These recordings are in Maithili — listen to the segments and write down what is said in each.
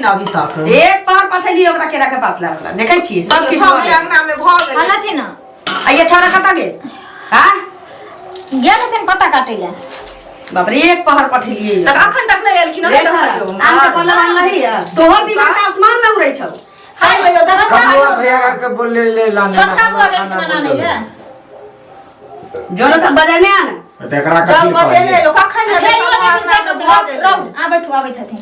एलखिन अभी तक। एक पार पठेलियै ओकरा केरा के पात लागल देखै छियै सब किछु सबके अंगना में भऽ गेलै। हलथिन ने। आ ये छोरा कतऽ गेल? हाँ? गेल हथिन पत्ता काटै लए। बाप रे, एक पहर पठेलियै। तक अखन तक नहि एलखिन रे नहि छोरा, देखलियौ। आम के पल्लव आनलही है? तोहर दिमाग तऽ आसमान में उड़ै छौ। सही में यौ, देखो कमलुआ भैया के बोले ले लाने। छोटका बुआ गेलखिन आनै लए। जोनो तऽ बजेने आन। तऽ एकरा जब कथी बजेने कहलियै? लोक अखन फेर इहो देथिन साइड में, रहू, आ बैठू, आबैत हथिन।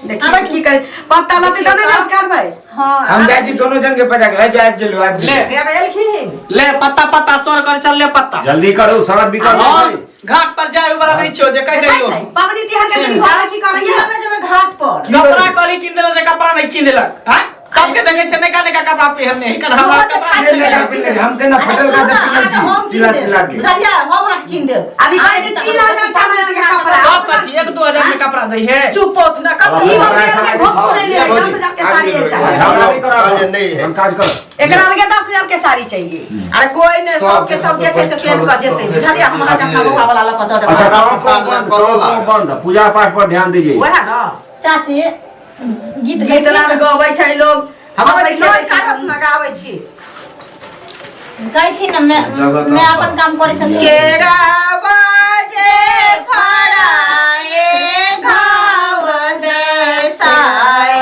देखिए की करे पत्ता लते तब ने नाच करबै। हाँ। हम जाइ छी दोनों जन के बजा के जाय आबि गेलो, आबि ले। गेलो। हे एलखिन। ले पत्ता, पत्ता सोर कर चल, ले पत्ता। जल्दी करू, सड़क बिकल हम जाइ। घाट पर जाय वाला नहीं छियो जे कह दियो। पाबनि तिहार के दिन घर में की करैया? हमे जेबै घाट पर। कपड़ा कहली किन देलक जे कपड़ा नहीं किन देलक। हां, सबके देखे छै नका नका कपड़ा पहिरने एकर हमरा रोज कपड़ा छाती नहीं नका देलक। पिन्हले, हम केना फटल का सब पिन्हल छी, सिला सिला के। बुझलियै, हम अहाँके कीन देब। अभी कहै छै 3000 4,000 के कपड़ा। तब कथी 1-2 हजार में कपड़ा दै है? चुप होत ना कब ई ई मम्मी के घोप ले ले, 10,000 के साड़ी चाहिए। हम नहीं करब, कहलियै नहीं है। हम काज करब। एकरा लगे 10,000 के साड़ी चाहिए। अरे कोई नहीं, सबके सब जे छै से पेन कऽ जेतै, बुझलियै? हम अहाँके अपना बौआ वाला लऽ कऽ दऽ देबै। अच्छा, गाँव को बंद, गाँव को बंद, पूजा पाठ पर ध्यान दीजिए। वएह ने। चाची गीत गीत नाद गबै छै लोग। हम हँसै नोइ खेलै छै। काटत ना गाबै छी। गायथिन ने, मैं जगत मैं अपन काम करै छथिन। केरा बाजे फराए घाव दसाए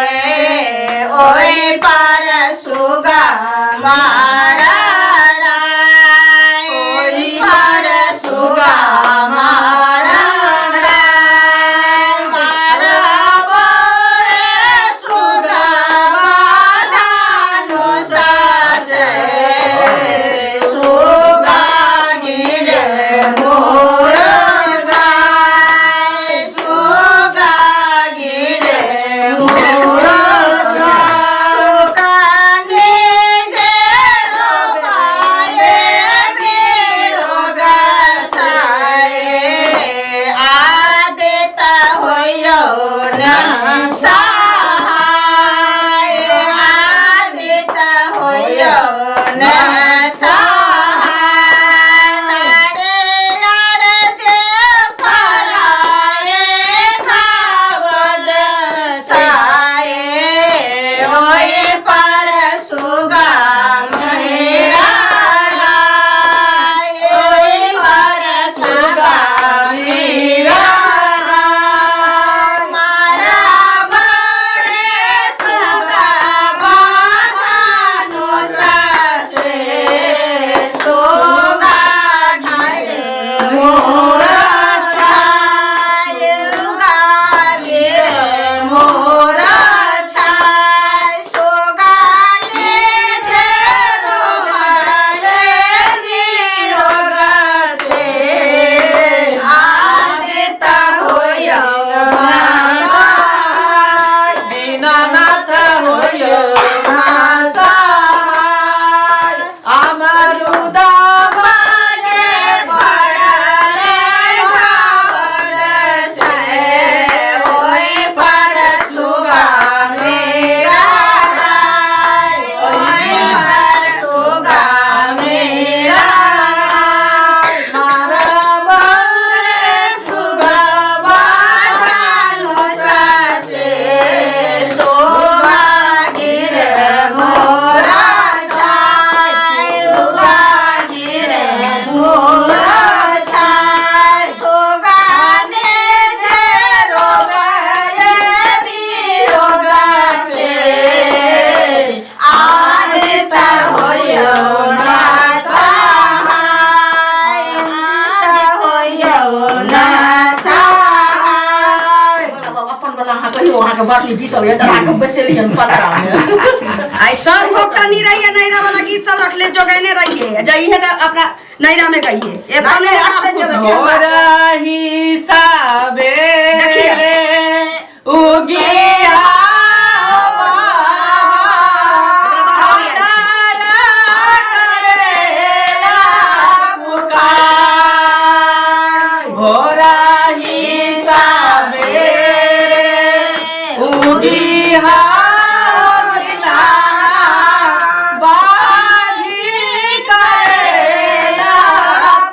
ओए पर सुगा मारा राय, ओहि पर सुगा मारा राय, मारा बरे सुगा मादानु सासे सुगा गिरे मोर छाय, सुगा गिरे मोर छाय, सुगा जे रोपाए मेरो गसाए आदेता होयो न सहाय, आदेता होयो न सहाय, नारे जे फराए खावद साए ओए पर सुगा मेरा राय, ओए पर सुगा मेरा राय, मारा बड़े सुगा बागानो सासे सुगा गिरे मोर छाय, सुगा गिरे मोर छाय, सुगा जे रोमाले निरोग से आदिता होयो नासाय। दीनानाथ होयो नासाय, अमरुदा बाजे पड़ले घावल से ओए पर सुगा मेरा राय, ओए पर सुगा मेरा राय, मारा बरे सुगा बागानो सासे सुगा गिरे मोरा छाय, सुगा गिरे मोरा छाय, सुगा ने जे रोगले विरोग से आदित होयो ना सहाय, आदित होयो ना सहाय। अपन वाला अहाँ कहियो, अहाँके बड़ नीक गीत अबैया तऽ अहाँके बैसेलियन पतरामे। आई सब भोक्ता नहीं रहिए, नैरा वाला गीत सब रखले जोगैने रहिए, जइहे त अपना नैरा में गइहे एतने नहीं, हाल जेबै। हो रही साबेरे उगिया बाबा, अनारा करेला पुकार। हो रही साबेरे उगिया दिलाना बाजी करेला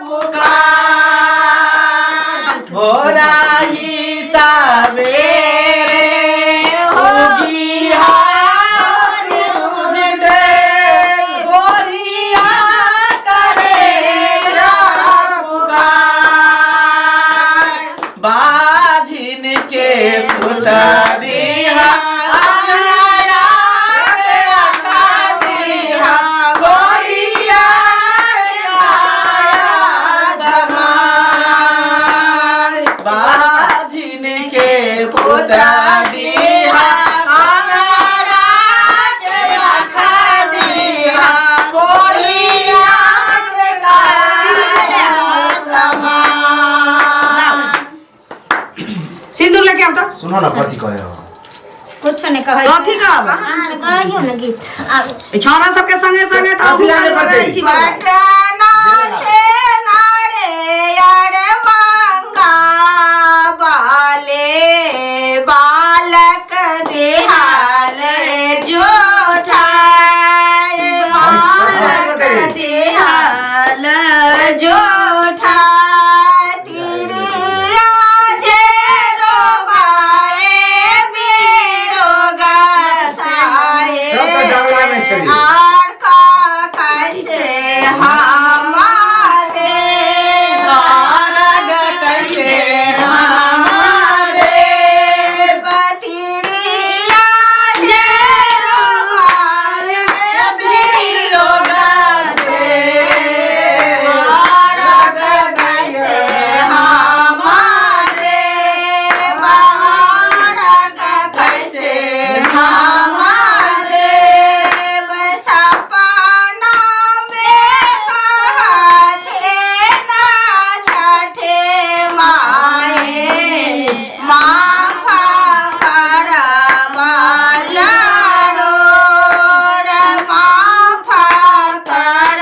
पुकार। हो रही साबेरे। कहै कथी कहब अहाँ गाइयो ने गीत आबै छै ई छौड़ा सबके संगे संगे तऽ कथी अहूँ लागे करबै रहै छी बाबा। पटना से नारे यार मांगा बाले बालक देहाल जोठाए बालक देहाल जोठा तिरिया जे रोगाए बेरोगा साए सब तऽ डबला मे छलै। आर का कैसे हमारे आरग कैसे हमारे बतिरिया जे रोगाए बीरोगा से आरग कैसे हमारे आरग कैसे हमारे सपना में कहते ना छठे माए माफा कर बाजारो रे माफा कर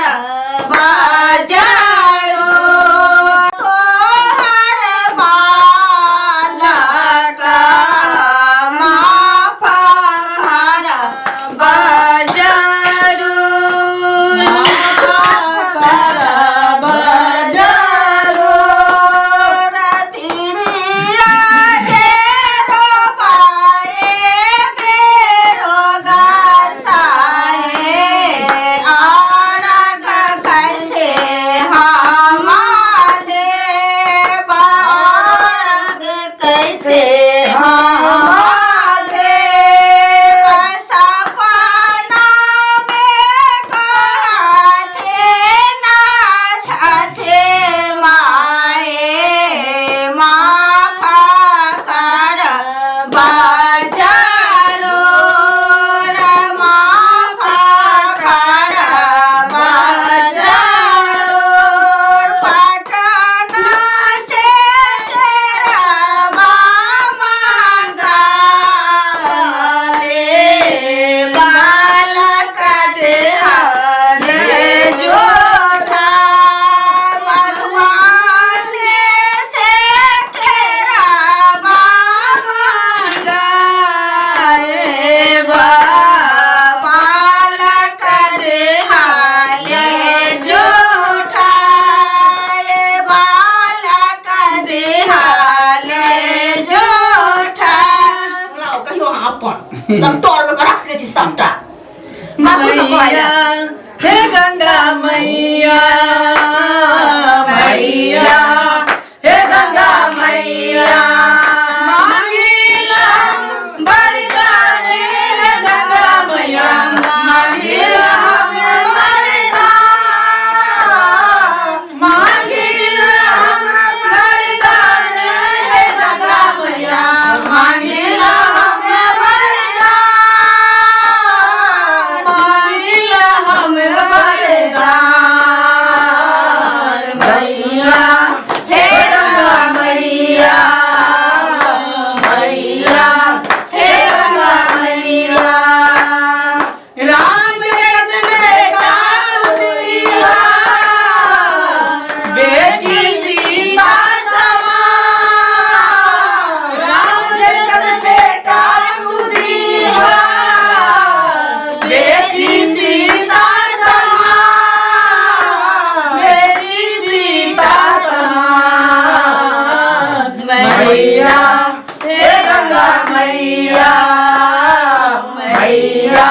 बाजारो तोहर बालक माफा कर बाजारो बाजारो तिरिया जे रोपाए बेरोगा साए आरग कैसे हमारे बारग कैसे हमारे सपना में कहते ना छठे माए माफा कर बाजारो रे माफा कर बाजारो पटना से तेरा मामा गाले बालक देहाले जोठा भगवान से तेरा मामा गाए बालक देहाले जोठा बालक देहाले जोठा कहियो अहाँ अपन एकदम तोर में रखने छी सबटा कथी तऽ कहै मैया हे गंगा मैया मैया हे गंगा मैया मांगिला वरदान हे गंगा मैया मांगिला हमें वरदान मांगिला हमें वरदान हे गंगा मैया मांगिला हमें वरदान मांगिला हमें वरदान मैया हे गंगा मैया मैया हे गंगा मैया राम जगत में दिया बेटी सीता समान राम जैसन बेटा तू दिया बेटी सीता समान बेटी सीता समान मैया हे गंगा मैया मैया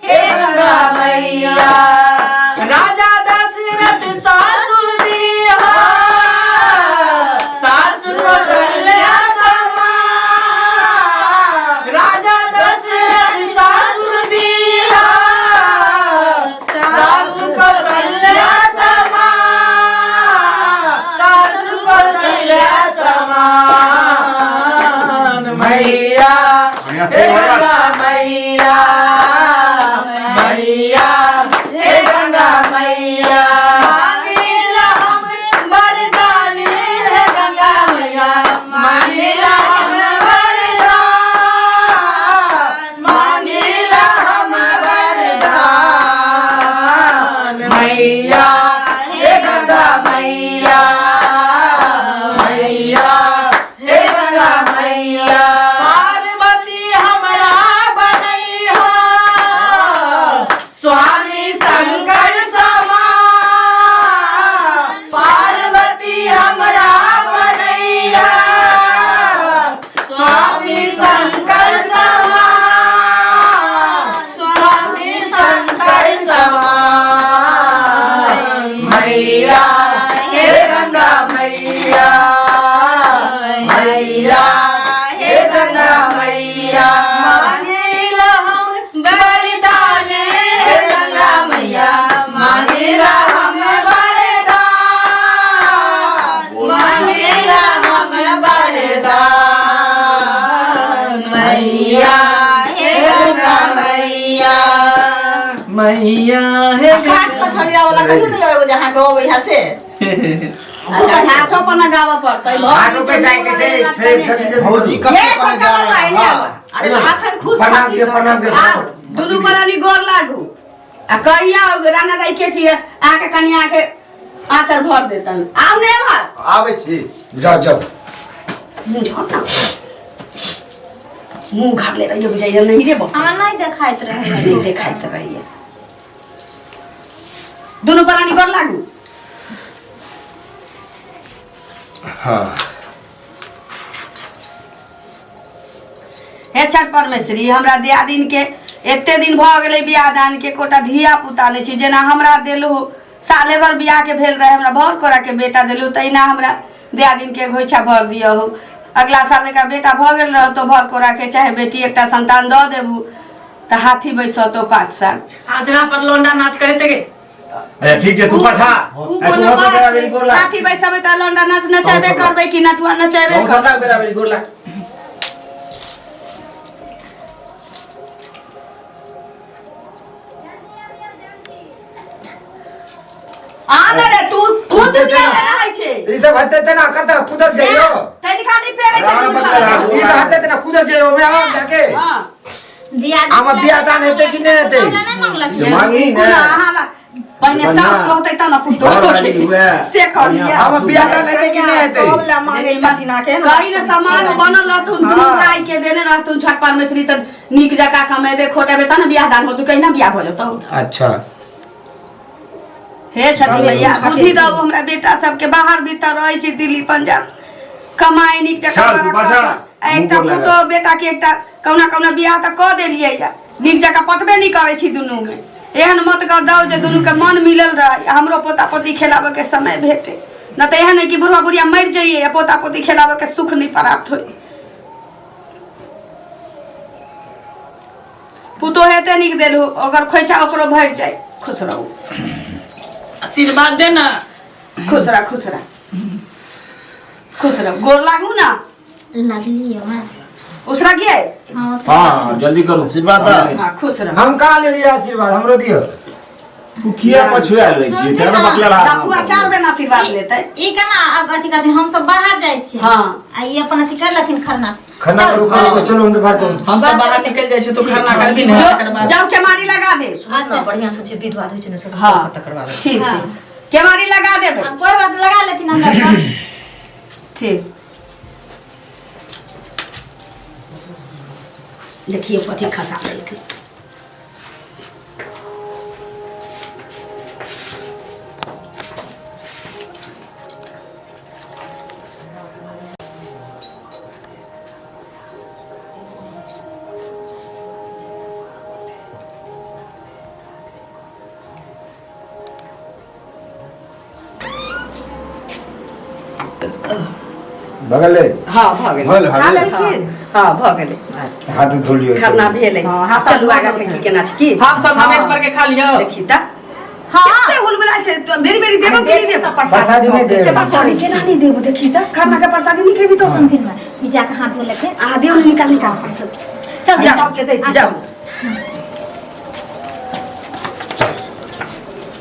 हे गंगा मैया राजा दशरथ सासुर दिया सासु कौशल्या समान राजा दशरथ सासुर दिया सासु कौशल्या समान सासु कौशल्या समान मैया बढ़िया हे से गंगा मैया मैया हे गंगा मैया मांगिला हम वरदान हे गंगा मैया मांगिला हम वरदान मैया हे काठ कठलिया वाला कहियो नहीं आवे जहाँ के अबै यहाँ से। अच्छा हाथों पर ना गावा पड़तै हाथों पे जाए के छै फेर जल्दी जल्दी भौजी ये कते छोटका बउआ है ने आवा। अरे तऽ अखन खुश प्रणाम छथिन के प्रणाम के आउ दुनू प्राणी गोर लागू आ कहिया राणा दाई के कि अहाँके कनिया के आँचर भर देतन। आउ ने भर आबै छी। जाओ जाओ। मुँह झड़ ना मुँह घाटले रहिए बुझाइए नहीं रे बस हमरा नहीं देखाइत रहे। नहीं देखाइत रहिए। दुनू प्राणी गोर लागू। हाँ हे छठ परमेश्वरी हमरा दियादिन के एते दिन भऽ गेलै बियाह दान के एकोटा धिया पुता नहि छै। जेना हमरा देलहु साले भर बियाह के भेल रहे हमरा भर कोरा के बेटा देलहु तहिना हमरा दियादिन के घोइछा भर दियहु। अगला साल एकरा बेटा भऽ गेल रहतो भर कोरा के चाहे बेटी एकटा संतान दऽ देबू तऽ हाथी बैसतो 5 साल। आचरा पर लोंडा नाच करैत गे। अच्छा ठीक छै तू पछा। उ कोनो बात छै। हाथी बैसबै तऽ लोंडा नाच नचेबे करबै कि नटुआ नचेबे हम सबटा बेरा बेरी गोर लाग। आ ने रे तू खुद दुनिया में रहै छै। ई सब हटते ते ना कत कुदक जाइयो। तनी खाली पेरे छै दुनू छौड़ा। ई सब हटते ते ना कुदक जाइयो में आब जाके। हां आम बियाह दान हेतै कि नहि हेतै? नहि मांगलक मांगी ने कोना अहाँ ला पहिने सास रहतै तब ने पुतोह घरवाली हुए। से कहलियै। आम बियाह दान हेतै कि नहि हेतै? सब ला मांगे छथिन आके कही ने सामान बनल रहथुन दुनू भाई के देने रहथुन छठ परमेश्वरी तऽ नीक जकाँ कमेबे खोटेबे तब ने बियाह दान होतौ कहिना बियाह भऽ जेतौ। अच्छा हे छठी मैया बुद्धि दऊ हमरा बेटा सबके बाहर भीतर रहै छै दिल्ली पंजाब कमाइ नीक जकाँ चल, तू बचा। एकटा मुँह गोर पुतोह बेटा के एकटा कहुना कहुना बियाह तऽ कऽ देलियै या नीक जकाँ पटबे नहि करै छी दुनूमे। एहन मत कऽ दऊ जे दुनूके मन मिलल रहै हमरो पोता पोती खेलाबऽके समय भेटे न तऽ एहन है कि बुढ़वा बुढ़िया मरि जाइए आ पोता पोती खेलाबऽके सुख नहि प्राप्त होय। पुतोह हेतै नीक देलहु ओकर खोइछा ओकरो भरि जाय। खुश रहू आशीर्वाद दे ना। खुश रह खुश रह खुश रह गोर लागू ना। लगलियो मां। उसरा गए? हां हां जल्दी करू आशीर्वाद द। हां खुश रह। हम कहाँ लेलियै आशीर्वाद हमरो दियौ। तू किया पछुआ लै छी तेरा बकला रहा। लफुआ 4 बेर आशीर्वाद लेतै। ई केना अब अथी करथिन हम सब बाहर जाइ छी। हां आ ई अपन अथी कर लेथिन खरना। खरना करू खरना चलो हम तो बाहर चलो। हम सब बाहर निकल जाइ छी तो खरना करबी ने तकर बाद जाओ केमारी लगा दे। अच्छा बढ़िया से जे विधवा होइ छै ने से हां तकर बाद ठीक ठीक केमारी लगा देबै। कोई बात लगा लेथिन अंदर। ठीक देखिए कथी खसा देलकै। भगले? हाँ भऽ गेलै। भऽ गेलै। खा लेलखिन? हाँ भऽ गेलै। हाथ धो लियौ। खरना भेलै। चलू आगाँ के की केना छै की हम सब नवेद पर के खा लियौ। देखी तऽ कते हुलबुला छै तो बेरी बेरी देबो कि नहि देबो? प्रसादी नहि देब। प्रसादी केना नहि देबो? देखी तऽ खाना के प्रसादी नहि खेबी तो सुनथिन में ई जाके हाथ धो लेथिन। आ दियौ ने निकाल निकाल। चल जाओ के दै छी जाओ।